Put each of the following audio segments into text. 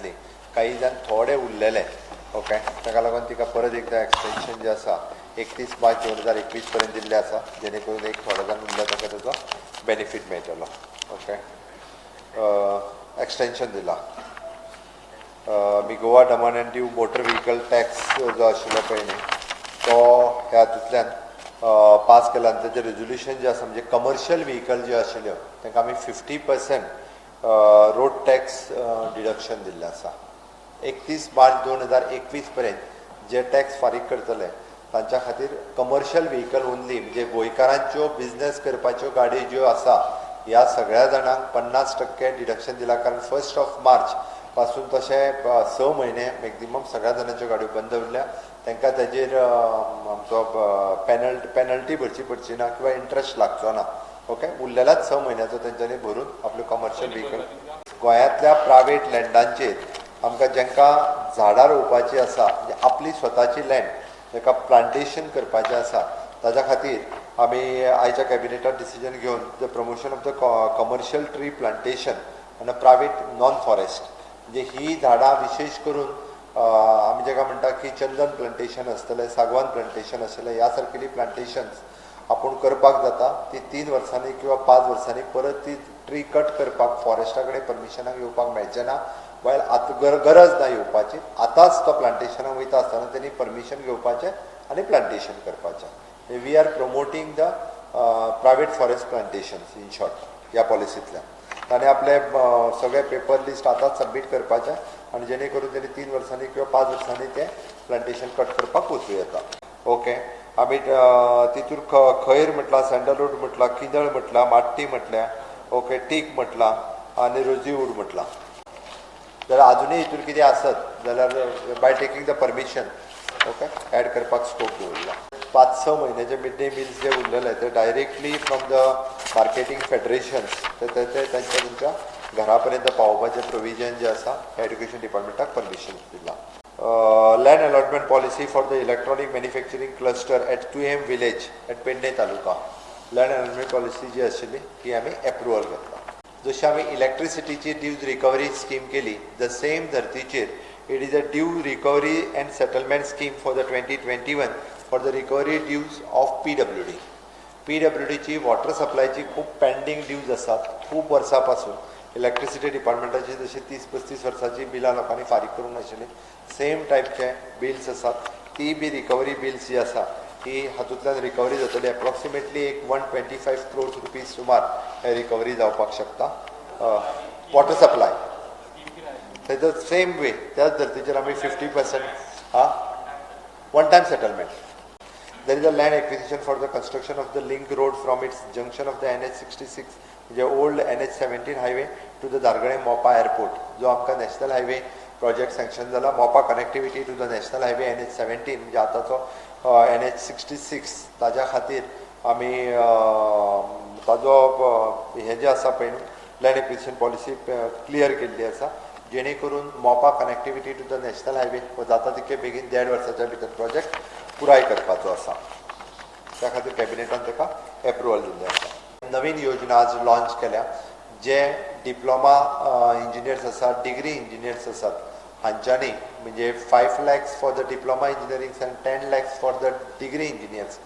न्ही, काही जाण थोडे उरलेले. ओके, ताका लागून तिका परत एकदां एक्सटेन्शन जें आसा 31 मार्च 2021 पर्यंत दिल्लें आसा, जेणे करून एक थोडे जाण उरले ताका ताचो बेनिफीट मेळटलो. ओके, एक्सटेन्शन दिला. आमी Goa Daman and Diu motor vehicle tax जो आशिल्लो पळय न्ही तो ह्या हातूंतल्यान पास केला आनी तेजें रेजोल्युशन जें आसा म्हणजे कमर्शियल व्हिकल ज्यो आशिल्ल्यो तांकां आमी 50% रोड टॅक्स डिडक्शन दिल्लें आसा. 31 मार्च 2021 पर्यंत जे टॅक्स फारीक करतले तांच्या खातीर कमर्शियल व्हिकल ओनली, म्हणजे गोंयकारांच्यो बिजनेस करपाच्यो गाडयो ज्यो आसा ह्या सगळ्या जाणांक 50% डिडक्शन दिला. कारण 1 मार्च पासून तशें 6 म्हयने मॅक्झिमम सगळ्या जाणांच्यो गाडयो बंद उरल्या, तांकां ताजेर आमचो पेनल्टी भरची पडची ना किंवा इंट्रस्ट लागचो ना. ओके, उरलेल्याच 6 म्हयन्याचो तेंच्यांनी भरून आपल्यो कमर्शियल व्हिकल. गोंयांतल्या प्रायवेट लँडांचेर आमकां जांकां झाडां रोवपाची आसा, म्हणजे आपली स्वताची लँड ताका प्लांटेशन करपाचें आसा, ताच्या खातीर आमी आयच्या कॅबिनेटात डिसिजन घेवन the promotion of the commercial tree plantation आनी प्रायवेट नॉन फॉरेस्ट, म्हणजे ही झाडां विशेश करून आमी जाका म्हणटा की चंदन प्लांटेशन आसतलें, सागवान प्लांटेशन आसतलें, ह्या सारकेली प्लांटेशन्स आपूण करपाक जाता. ती 3 वर्सांनी किंवा 5 वर्सांनी परत ती ट्री कट करपाक फॉरेस्टा कडेन परमिशनाक येवपाक मेळचें ना, वायल आतां गरज ना येवपाची. आतांच तो प्लांटेशनाक वयता आसतना तेणी परमिशन घेवपाचें आनी प्लांटेशन करपाचें. We are promoting the private forest plantations in short ह्या पॉलिसींतल्यान. ताणें आपले सगळे पेपर लिस्ट आतांच सबमीट करपाचें आनी जेणे करून तेणी 3 वर्सांनी किंवा 5 वर्सांनी तें प्लांटेशन कट करपाक वचूं येता. ओके, आमी तितूर खैर म्हटलां, सँडलवूड म्हटलां, किंदळ म्हटलां, माट्टी म्हटल्या, ओके, टीक म्हटलां आनी रोजीवूड म्हटलां. जाल्यार आजुनूय हितूर कितें आसत जाल्यार by taking the permission okay add करपाक स्कोप दवरला. 5-6 म्हयन्याचे मिड डे मिल्स जे उरलेले ते directly from the marketing federations ते तांच्या तांच्या घरा पर्यंत पावोवपाचें प्रोविजन जें आसा हें एड्युकेशन डिपार्टमेंटाक परमिशन दिलां. Land allotment policy for the electronic manufacturing cluster at Tuem village at Pedne taluka, land allotment policy जी आशिल्ली ती आमी एप्रुवल घेतला. जशी आमी इलेक्ट्रिसिटीची ड्यूज रिकवरी स्कीम केली the same धर्तीचेर it is a due recovery and settlement scheme for the 2021 for the recovery dues of PWD. पीडब्ल्यूडीची water सप्लायची खूब pending dues आसात खूब वर्सां पासून. इलेक्ट्रिसिटी डिपार्टमेंटाची जशी 30-35 वर्सांची बिलां लोकांनी फारीक करूंक नाशिल्ली सेम टायपचे बिल्स आसात, ती बी रिकवरी बिल्स जी आसा ही हातूंतल्यान रिकवरी जातली. एप्रोक्सिमेटली एक 125 क्रोर्स रुपीज सुमार हे रिकवरी जावपाक शकता. वॉटर सप्लाय तेजो सेम वे त्याच धर्तीचेर आमी 50% हा one time settlement. There is a land acquisition for the construction of the link road from its junction of the NH 66, म्हणजे old NH 17 highway to the Dargale Mopa airport, जो आमकां national highway project sanction जाला. Mopa connectivity to the national highway NH 17, म्हणजे आतांचो NH 66, ताज्या खातीर आमी ताजो हें जें आसा पळय न्हू लँड एक्विजिशन पॉलिसी क्लियर केल्ली आसा, जेणे करून Mopa connectivity to the national highway हो जाता तितके बेगीन 1.5 वर्साच्या भितर प्रोजेक्ट पुराय करपाचो आसा. त्या खातीर कॅबिनेटान ताका एप्रुवल दिल्लें आसा. नवीन योजना आज लॉन्च केल्या, जे डिप्लोमा इंजिनियर्स आसात, डिग्री इंजिनियर्स आसात हांच्यांनी म्हणजे 5 lakhs for the diploma engineering and 10 lakhs for the degree engineers,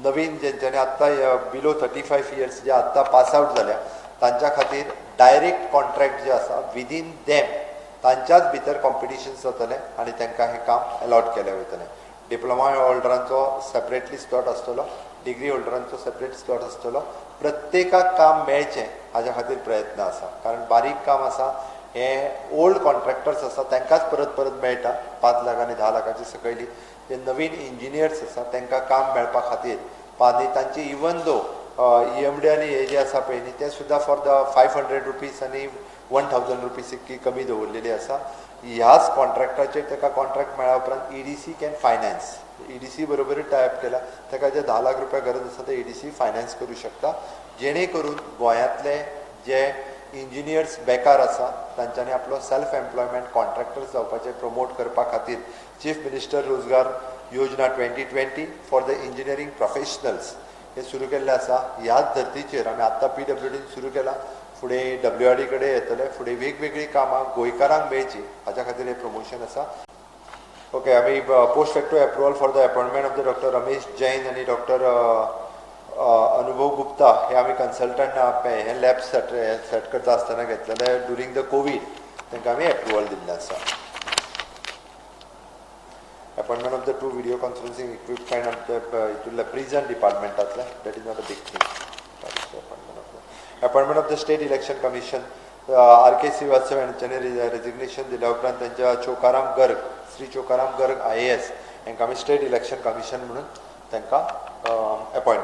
नवीन जेंच्यांनी आत्तां बिलो 35 इयर्स जे आत्तां पास आवट जाल्या तांच्या खातीर डायरेक्ट कॉन्ट्रॅक्ट जे आसा विदीन देम तांच्याच भितर कॉम्पिटिशन जातलें आनी तांकां हें काम अलॉट केलें वयतलें. डिप्लोमा होल्डरांचो सेपरेटली स्लॉट आसतलो, डिग्री होल्डरांचो सेपरेट स्लॉट आसतलो. प्रत्येकाक काम मेळचें हाज्या खातीर प्रयत्न आसा, कारण बारीक काम आसा हें ओल्ड कॉन्ट्रॅक्टर्स आसा तांकांच परत परत मेळटा 5 लाख आनी 10 लाखाची सकयली. जे नवीन इंजिनियर्स आसा तांकां काम मेळपा खातीर आनी तांची इवन दो EMD आनी हे जे आसा पळय न्ही ते सुद्दां फॉर the 500 rupees आनी 1000 रुपीज इतकी कमी दवरलेली आसा. ह्याच कॉन्ट्रॅक्टाचेर ताका कॉन्ट्रॅक्ट मेळ्ळ्या उपरांत EDC can finance, EDC बरोबरूय टायप केला, ताका जे 10 लाख रुपया गरज आसा ते EDC finance करूं शकता, जेणे करून गोंयांतले जे इंजिनियर्स बेकार आसा तांच्यांनी आपलो सेल्फ एम्प्लॉयमेंट कॉन्ट्रॅक्टर्स जावपाचें प्रमोट करपा खातीर chief minister Rozgar Yojana 2020 for the engineering professionals हे सुरू केल्लें आसा. ह्याच धर्तीचेर आमी आत्तां PWDन सुरू केला. फुडें डब्ल्यू आर डी कडेन येतले. फुडें वेगवेगळीं कामां गोंयकारांक मेळची हाच्या खातीर हें प्रमोशन आसा. ओके, आमी post facto approval for the appointment of the Doctor Ramesh Jain आनी डॉक्टर अनुभव गुप्ता हे आमी कन्सल्टंट हे लॅब सेट करता आसतना घेतलेले ड्युरींग the Covid. तांकां आमी एप्रुवल दिल्लें आसा. Appointment of the two video conferencing equipment आमच्या हितूंतल्या prison डिपार्टमेंटांतले. That is not a big thing. Appointment of the State Election Commission, R K Srivastava यांच्यानी रेजिग्नेशन दिल्या उपरांत त्यांच्या चोकाराम गर्ग, श्री चोकाराम गर्ग आयएएस हांकां आमी स्टेट इलेक्शन कमिशन म्हणून तांकां अपॉयंट